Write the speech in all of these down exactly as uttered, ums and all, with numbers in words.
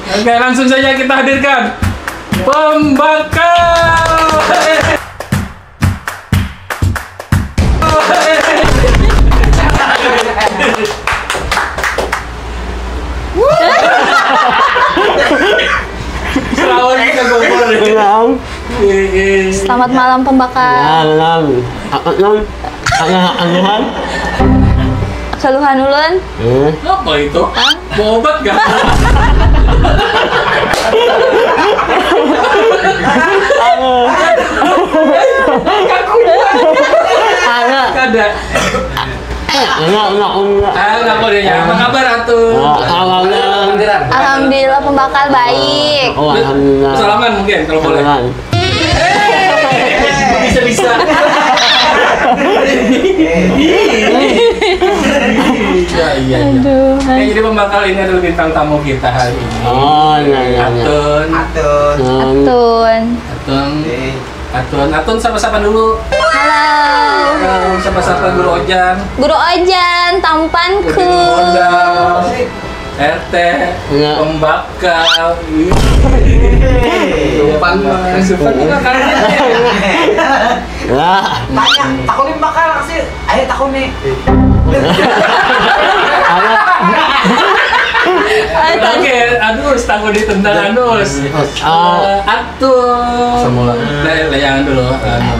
Oke, langsung saja kita hadirkan pembakal. Selawan kita kompor. Naam. Selamat malam pembakal. Naam, naam. Apa, naam? Ada anuhan? Keluhan ulun. Eh. Apa itu? Hah? Mau obat gak? Ada. Kada. Enggak, enggak, enggak. Ah, enggak boleh ya. Apa kabar, Atun? Alhamdulillah. Alhamdulillah, pembakal baik. Oh, alhamdulillah. Salaman mungkin kalau boleh. Salaman. Bisa-bisa. Iya, iya, iya. Aduh. Oke, jadi pembakal ini adalah bintang tamu kita hari ini. Oh, iya, iya, iya. Atun. Atun. Atun. Atun. Atun. Atun, Atun, sapa-sapa dulu. Halo. Halo, sapa-sapa Guru Ojan. Guru Ojan, tampanku. Udin Modal, R T, ya. Pembakal. Supan, Supan juga kan. Lah. Tanya, takunin bakal sih. Ayo takuni. Oke, aduh, takuni tentang anu. Ah. Eh, Atun. Semula. Lah, lah, jangan dulu. Anu,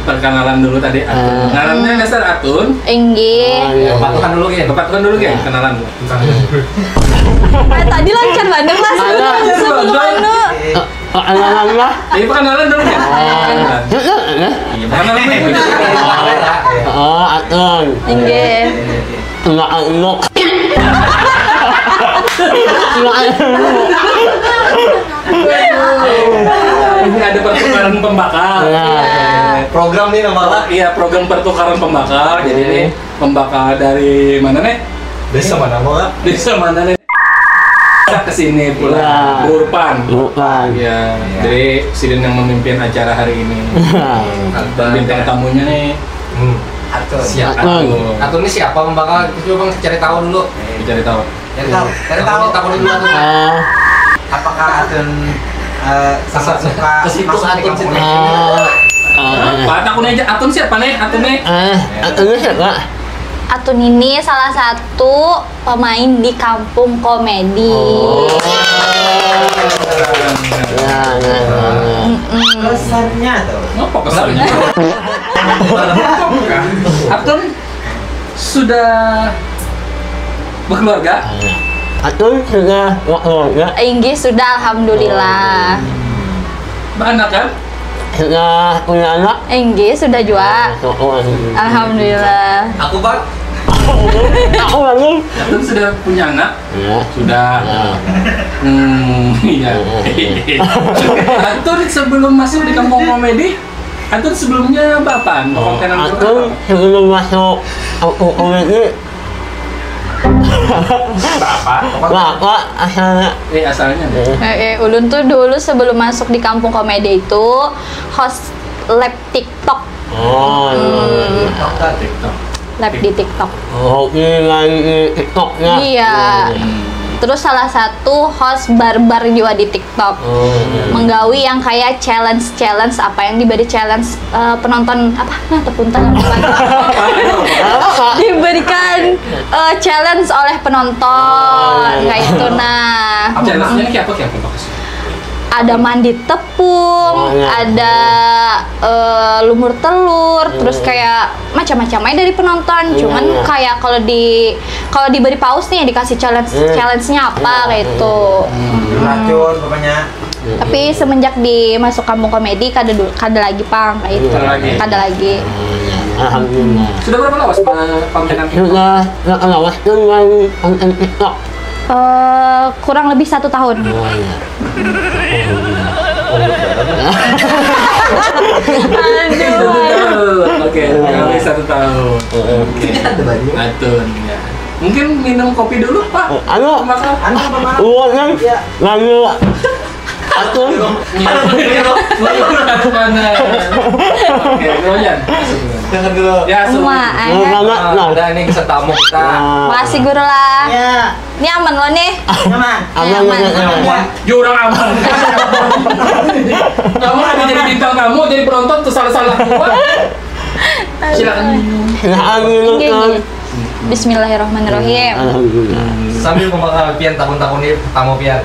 perkenalan dulu tadi, Atun. Ah. Ngarannya dasar Atun. Inggih. Ah, iya. Bepatuhan dulu, Gen. Bepatuhan dulu, Gen. Iya. Kenalan dulu. Ah, tadi lancar banget, Mas. Ada. Sebelum anu. Ah, kenalan lah. Jadi perkenalan dulu, Gen. Ah. Iya, perkenalan dulu. Oh, Atun. Inggih. Enggak, enggak. Enggak, enggak. Ini ada pertukaran pembakal. Iya. Program nih, nama apa? Iya, program pertukaran pembakal. Jadi ini pembakal dari mana nih? Desa mana, Pak? Desa mana nih? Kita ke sini pula. Iya. Burpan. Burpan. Iya. Iya. Jadi sidin yang memimpin acara hari ini. Iya. Dan bintang tamunya nih. Hmm. Atun. Siapa? Atun. Atun ini siapa, pembakal? Kita coba, Bang, cari tahu dulu. Cari tahu. Cari tahu. Cari tahu. Takuni dulu, Atun. Ah. Apakah Atun, eh, sangat suka masuk di kampung ini? Ah. Ah. Pak, takuni aja, Atun siapa nih? Atun nih. Ah, Atun ini siapa? Atun ini salah satu pemain di Kampung Komedi. Oh. Ya, ya, ya, ya. Mm-mm. Kesannya tuh. Apa kesannya? Atun sudah berkeluarga? Atun sudah berkeluarga. Inggih, sudah, alhamdulillah. Beranakan? Sudah punya anak? Inggih, sudah jua. Alhamdulillah. Aku, Pak. Aku lagi. Atun sudah punya anak? Iya. Sudah. Iya. Hmm, iya. Iya, iya, iya. Atun sebelum masuk di Kampung Komedi, Atun sebelumnya bapaan? Oh, Atun sebelum masuk Kampung Komedi, Bapak? Bapak asalnya. Eh, asalnya. Eh, eh, ulun tuh dulu sebelum masuk di Kampung Komedi itu host live TikTok. Oh, iya. Hmm. TikTok. Live di TikTok. Oh, ini lagi di TikTok ya? Iya. Hmm. Terus salah satu host barbar juga di TikTok. Oh, iya. Menggawi yang kayak challenge-challenge apa yang diberi challenge, eh, penonton apa? Nah, tepuntan apa? Apa? Diberikan, eh, challenge oleh penonton. Oh, iya, iya. Kayak itu, nah. Challenge-nya kayak apa, kayak apa, Kak? Ada mandi tepung, oh, iya, ada, eh, lumur telur, terus, hmm, kayak macam-macam aja dari penonton. Iya, cuman, iya, kayak kalau di, kalau diberi paus nih, dikasih challenge, iya, challenge-nya apa, iya, kayak, iya, itu. Hmm. Racun pokoknya. Iya, tapi, iya, semenjak di masuk Kampung Komedi, kada du-, kada lagi pang kayak itu. Iya. Kada lagi. Kada lagi. Iya. Alhamdulillah. Sudah berapa lawas, eh, konten TikTok? Sudah, sudah lawas tuh dari konten TikTok. Eh, kurang lebih satu tahun. Oh, iya. Aduh. Oke, kurang lebih satu tahun. Heeh. Oke. Atun, ya. Mungkin minum kopi dulu, Pak. Eh, anu. Makan. Anu, Pak. Iya. Lalu. Aku. Mana? Oke, dulu, Jan. Jangan dulu. Ya, Uma, Nah, nah. Ada nih, bisa tamu kita. Makasih guru lah. Ya. Ini aman lo nih. Aman. Aman, aman. Aman. Jurang aman. Kamu ada jadi bintang tamu, jadi penonton tuh salah-salah. Silakan. Ini, ini. Bismillahirrahmanirrahim. Alhamdulillah. Sambil pembakal pian takun-takun ini tamu pian.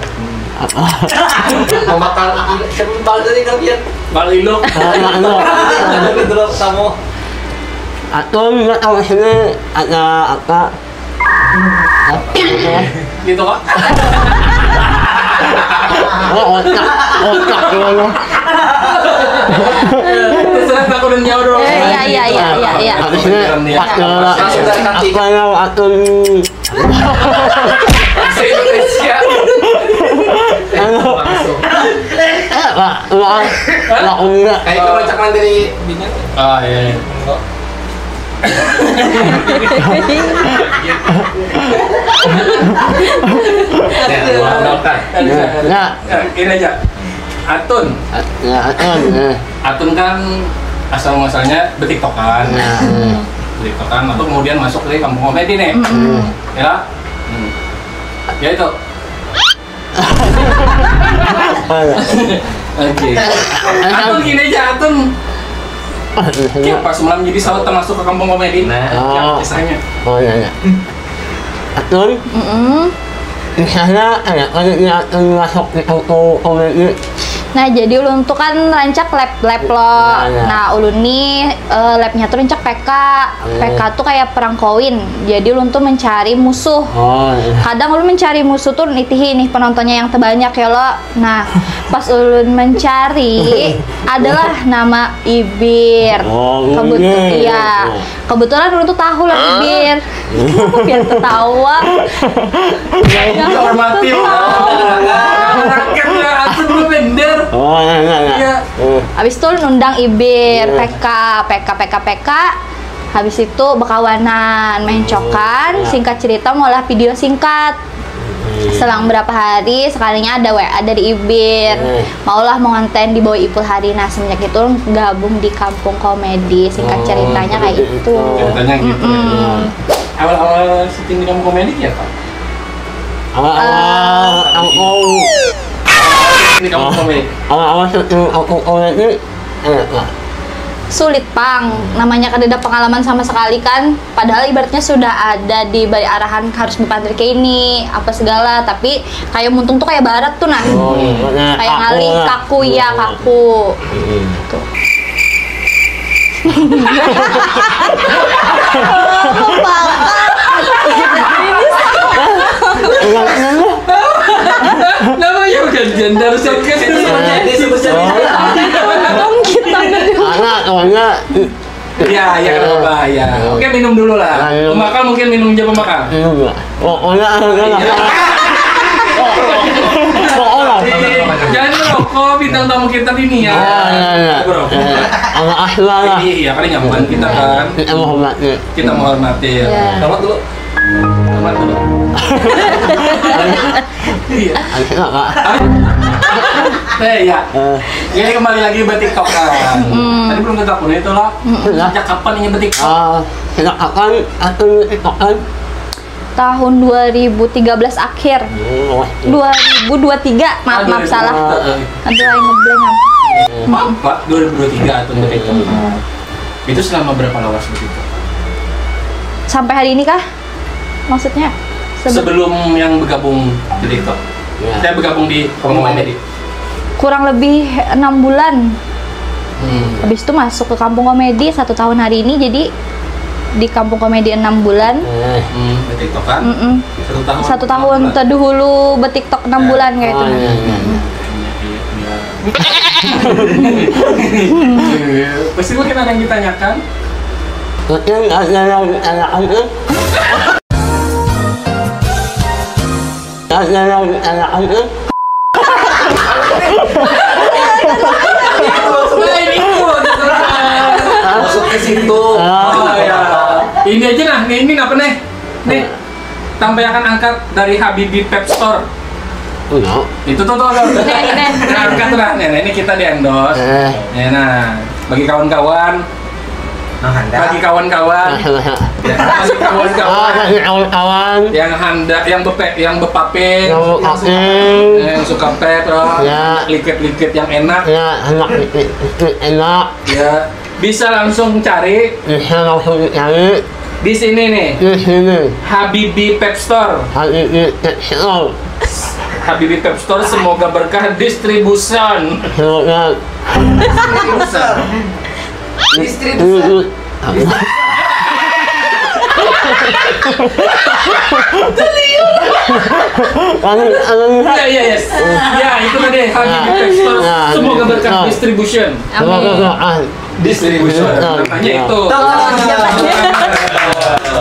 Pembakal bal tadi kan pian. Bal ilok. Ada dulu tamu. Atau nggak tahu sini ada apa? Gitu kok. Oh, otak, otak dulu. Terserah takut dan nyawa dong. Eh, iya, iya, iya, iya, iya. Habis ini, apa ya, atau Indonesia. Anu, eh, Pak, Pak, Pak, Umi, Pak. Kayak itu bacakan dari binian. Ah, iya, iya. Ya, maafkan. Ya, Ya, ini aja. Atun. ya, Atun, eh. Atun kan asal muasalnya betiktokan. Ya, eh. Betiktokan, lalu kemudian masuk ke kampung komedi nih. Ya. Hmm. Ya itu. Oh, ya. Oke. Atun gini aja, Atun. Kayak pas malam jadi sahur termasuk ke kampung komedi. Nah, Oh. Kisahnya. Oh, ya, ya. Atun, Mm-mm. misalnya, ada kali ya, Atun masuk di kampung komedi. Nah, jadi ulun tuh kan rancak lab-lab lo. Nah, ya. Nah, ulun nih eh, labnya tuh rancak P K. Oh. P K tuh kayak perang koin. Jadi ulun tuh mencari musuh. Oh, ya. Kadang ulun mencari musuh tuh nitihi nih penontonnya yang terbanyak ya lo. Nah, pas ulun mencari adalah nama Ibir. Oh, Kebetul- Ibir. iya. Kebetulan ulun tuh tahu lah Ibir. Kenapa biar ketawa? Hormati. Rakyat lah, Atun lu bender. Oh, ya, ya, ya. Iya. Eh, Habis itu nundang Ibir, Iya. P K, P K, P K, P K. Habis itu bekawanan, main cokan, Iya. Singkat cerita, maulah video singkat. Selang berapa hari, sekalinya ada W A dari Ibir. Iya. Maulah mau ngonten di bawah Ipul Hari. Nah, semenjak itu gabung di Kampung Komedi. Singkat Oh, ceritanya kayak seperti itu. itu. Ceritanya gitu. Mm-mm. Awal-awal syuting di kampung komedi ya, Pak? Awal-awal aku, Di kampung komedi. awal-awal syuting aku komedi, eh, Pak. Sulit, pang. Namanya kada ada pengalaman sama sekali kan. Padahal ibaratnya sudah ada di balik arahan harus bepandir kayak ini, apa segala. Tapi kayak muntung tuh kayak barat tuh nah. Oh, iya. Kayak Kaku ngalih, lah. kaku ya, Oh. kaku. Mm-mm. Tuh. Enggak, enggak. Namanya bukan gender, soalnya Ini sebut saja. Tong kita. Anak, soalnya, Iya, iya, nggak apa-apa, ya. Oke, minum dulu lah. Ayo. Pembakal mungkin minum aja pembakal. ini enggak. Pokoknya, enggak, enggak. Pokoknya. Jangan merokok, bintang tamu kita ini ya. Oh, iya, iya. Merokok. Eh, sama Asla lah. Iya, iya, kan nyaman kita kan. Kita menghormati. Kita menghormati. Iya. Selamat dulu. Selamat dulu. Iya. Asla, Kak. Eh, ya. Eh, Jadi kembali lagi ke TikTok kan. Tadi belum kita punya itu lah. Iya. Sejak kapan ini bertiktok? eh, sejak kapan aku TikTokan? Tahun dua ribu tiga belas akhir. Oh, Dua ribu dua tiga, maaf, maaf, salah. Aduh, aing ngeblank, am. Apa? dua ribu dua tiga atau bertiktok. Itu selama berapa lawas bertiktok? Sampai hari ini kah? Maksudnya? Sebe- Sebelum yang bergabung di TikTok. Iya. Saya bergabung di Kampung Komedi. Kurang lebih enam bulan. Hmm. Habis itu masuk ke Kampung Komedi satu tahun hari ini, jadi di Kampung Komedi enam bulan. Eh, Hmm, bertiktok kan? Mm-mm. Satu tahun. Satu tahun terdahulu bertiktok enam bulan kayak itu. Oh, iya, iya, iya. Pasti mungkin ada yang ditanyakan. Mungkin ada yang ditanyakan, eh? Ada yang ditanyakan, eh? Nah, ini tuh, masuk ke situ. Ah. Oh, ya. Ini aja nah, nih, ini apa nih? Nih, tampil akan angkat dari Habibi Pep Store. Enggak. Itu tuh tuh tuh. Nah, angkat tuh nah. Nah, ini kita di endorse. Eh. Ya nah, bagi kawan-kawan, nah, bagi kawan-kawan, nah, ya, bagi kawan-kawan, ah, bagi kawan-kawan yang handa, yang bepe, yang bepape, yang bepape, yang suka pet, ya, liket-liket yang enak, ya, enak, enak, ya. Bisa langsung cari. Bisa langsung cari. Di sini nih. Di sini. Habibi Pet Store. Habibi Pet Store. Habibi Pet Store, semoga berkah distribution. Semoga. Distribution. Distribution. Anu, anu, ya, ya, yes. Ya, itu tadi Habibi Pet Store. Nah, semoga berkah distribution. Amin. Distribution. Nah, namanya itu.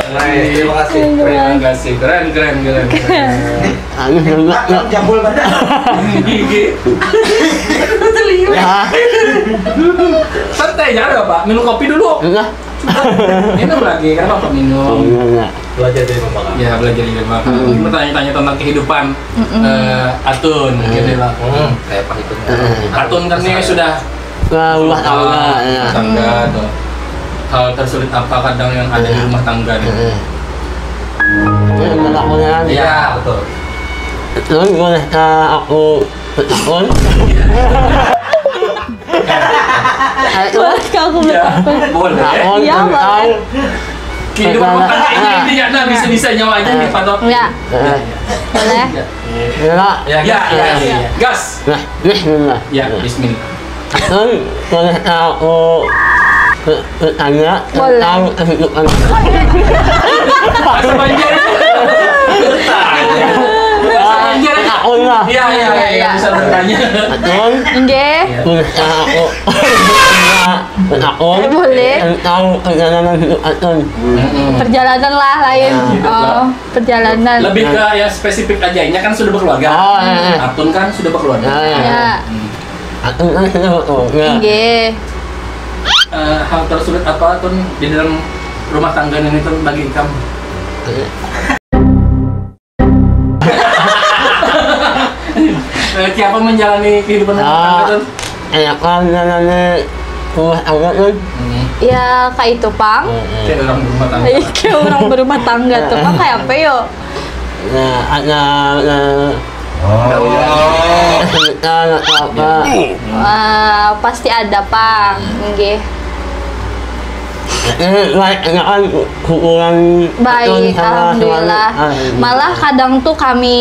Terima kasih. Terima kasih. Keren, keren, keren, keren. Anu, jambul banget. Gigi. Santai, jangan apa? Minum kopi dulu. Minum lagi, kenapa apa minum? Belajar dari Mama. Ya, belajar dari Mama. Bertanya-tanya tentang kehidupan, eh, Atun, gitu lah. Kayak apa itu? Atun kan ini sudah rumah tangga, ya. Rumah tangga tuh. Hal tersulit apa kadang yang ada di rumah tangga nih? Iya, betul. Terus boleh, eh, aku bertakun? Boleh, aku bertakun. Boleh. Iya, boleh. Kehidupan rumah tangga ini, nah, intinya, nah, bisa-bisa nyawa aja nih, Pak Tok. Iya. Boleh. Ya, ya, ya. Gas. Nah, bismillah. Ya, bismillah. Kan boleh aku bertanya tentang kehidupan. Boleh. Bahasa Banjar. Bahasa Banjar. Bertakun lah. Iya, iya, iya, iya, bisa bertanya. Atun. Nggih. Boleh aku bertakun. Boleh. Tentang perjalanan hidup Atun. Perjalanan lah lain. Nah, hidup lah. Oh. Perjalanan. Lebih ke yang spesifik aja. Ini kan sudah berkeluarga. Oh, eh, eh. Atun kan sudah berkeluarga. Ya, ya. Hmm. Atun kan sudah berkeluarga. Nggih. Eh, hal tersulit apa, Tun, di dalam rumah tangga ini, Tun, bagi ikam? Eh. Eh, siapa menjalani kehidupan rumah tangga, Tun? Enakan namanya rumah tangga, kan? Hmm. Ya, kayak itu pang. Hmm, hmm. Kayak orang berumah tangga. Iya, kayak orang berumah tangga tuh, pang, kayak apa yo? Nah, ada, ada. Oh, iya. Ada cerita atau apa? Wah, pasti ada pang, nggih. Ini baik, enakan hubungan. Baik, Atun sama alhamdulillah. Suami. Alhamdulillah. Malah kadang tuh kami,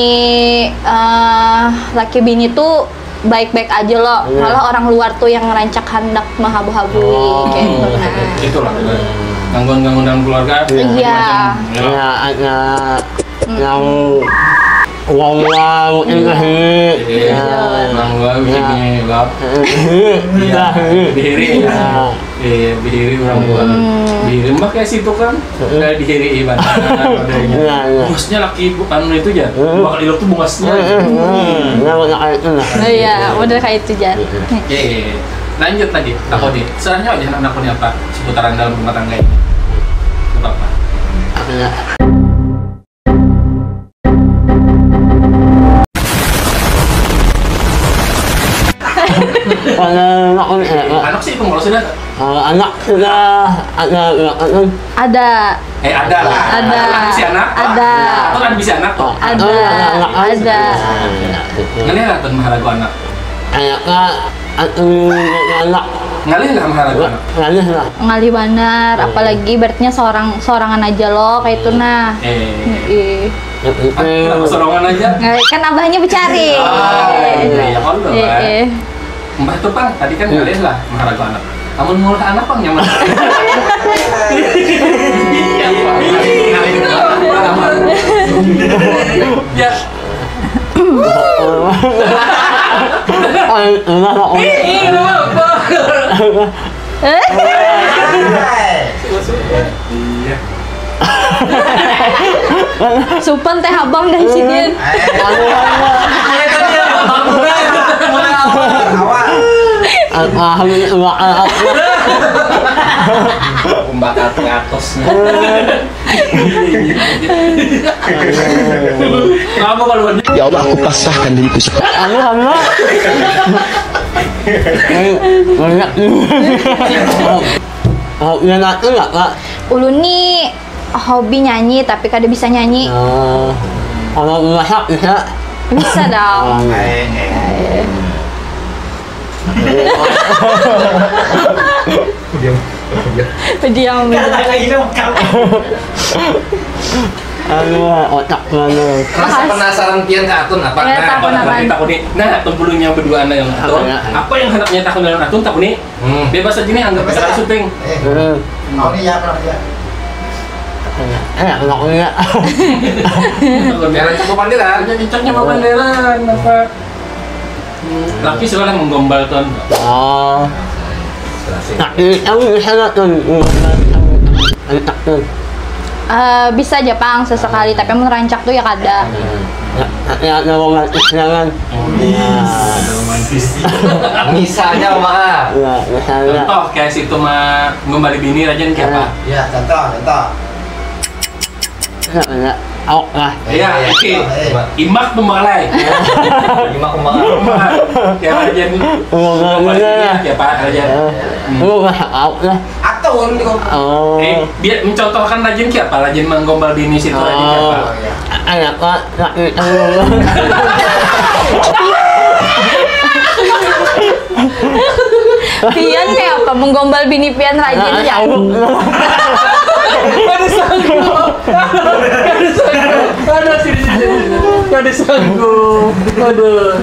eh, laki bini tuh baik-baik aja loh. Iya. Malah orang luar tuh yang rancak handak menghabu-habui, oh, kayak gitu, nah. Itulah, gangguan-gangguan dalam keluarga, iya, macam-macam, ya. Iya, ada yang uang-uang, mungkin ke sini. Iya. Iya. Uang-uang ke sini, Bab. Iya. Iya. Di sini, ya. Iya. Iya, bihiri urang tua. Hmm. Bihiri mah kayak situ kan. Heeh. Kayak bihiri ibadah modelnya. Iya, iya. Bungusnya laki ibu anu itu ja. Heeh. Bakal ilok tuh bungusnya. Heeh, heeh. Hmm. Nah, kayak itu lah. Oh iya, model kayak itu ja. Heeh. Iya, iya, iya. Lanjut tadi, takuni. Serahnya aja anak takuni apa seputaran dalam rumah tangga ini. Gak apa-apa. Apa ya? Kalau anak, eh, anak sih, pengurus sudah. Kalau anak sudah ada, ada, ada. Ada. Eh, ada lah. Ada. Ada bisi anak? Ada. Atau ada bisi anak tuh? Ada. Ada anak, ada. Ada. Ngalih lah tuh maharagu anak. Anaknya, atau anak. Ngalih lah maharagu anak. Ngalih lah. Ngalih banar, hmm, apalagi berarti seorang, sorangan aja loh, kayak itu nah. Eh. Heeh. Ah, kenapa sorangan aja? Ngalih, kan abahnya becari. Ah, iya, iya, iya, kan tuh, eh, kan. Eh. Mbah tuh, Pang, tadi kan ngalih lah maharagu anak. Amun maulah anak, Pang, nyaman. Iya, Pang. Ngalih, ngalih. Ya. Ih, ih, lu apa? Eh? Iya. Supan teh abang dah sidin. Alhamdulillah. Pembakar atasnya. Apa kalau dia? Ya Allah, aku pasrahkan diriku. Anu, anu. Banyak. Oh, ya, nanti nggak, Kak? Ulun ni hobi nyanyi, tapi kada bisa nyanyi. Oh. Kalau masak bisa? Bisa dong. Oh, iya. Diam. Diam. Kata lagi dong, kamu. Anu, otak mana? Rasa penasaran pian ka Atun apa? Iya, nah, takun apa? Takuni. Nah, tempulungnya berdua anak yang Atun. Apa, ya? Apa yang hendak nyatakan dalam Atun, takuni? Hmm. Bebas aja nih, anggap aja syuting. Eh. Hmm. Mau nih ya, apa ya? Enak, enak, enak. Biar aja mau panderan. Punya cicaknya mau panderan, apa? Laki suka lah menggombal, Ton. Oh. Nah, ini tahu di sana, Ton. Enak, Ton. Eh, bisa aja, Pang, sesekali, tapi mun rancak tuh ya kada. Nah, tapi ada romantisnya kan. Oh, iya. Iya. Ada romantis. Misalnya, Mak. Iya, misalnya. Contoh, kayak situ mah nggombali bini, Rajan, kayak apa? Iya, contoh, contoh. Enak, enak. Awak lah. Iya, iya, iki. Iya, iya. Imak pembalai. Imak pembalai. Imak. Ya, Rajan. Iya, iya, iya. Ya, Pak, Rajan. Iya. Hmm. Lu masak awak lah. Atau orang di kau. Oh. Eh, biar mencontohkan Rajan kayak apa? Rajan menggombal bini situ, Rajan kayak apa? Oh. Iya. Anak kok, nak itu. Pian kayak apa? Menggombal bini pian, Rajan, ya? Anak tahu. Kada sanggup. Kada sanggup. Aduh, sini, sini, sini. Kada sanggup. Aduh.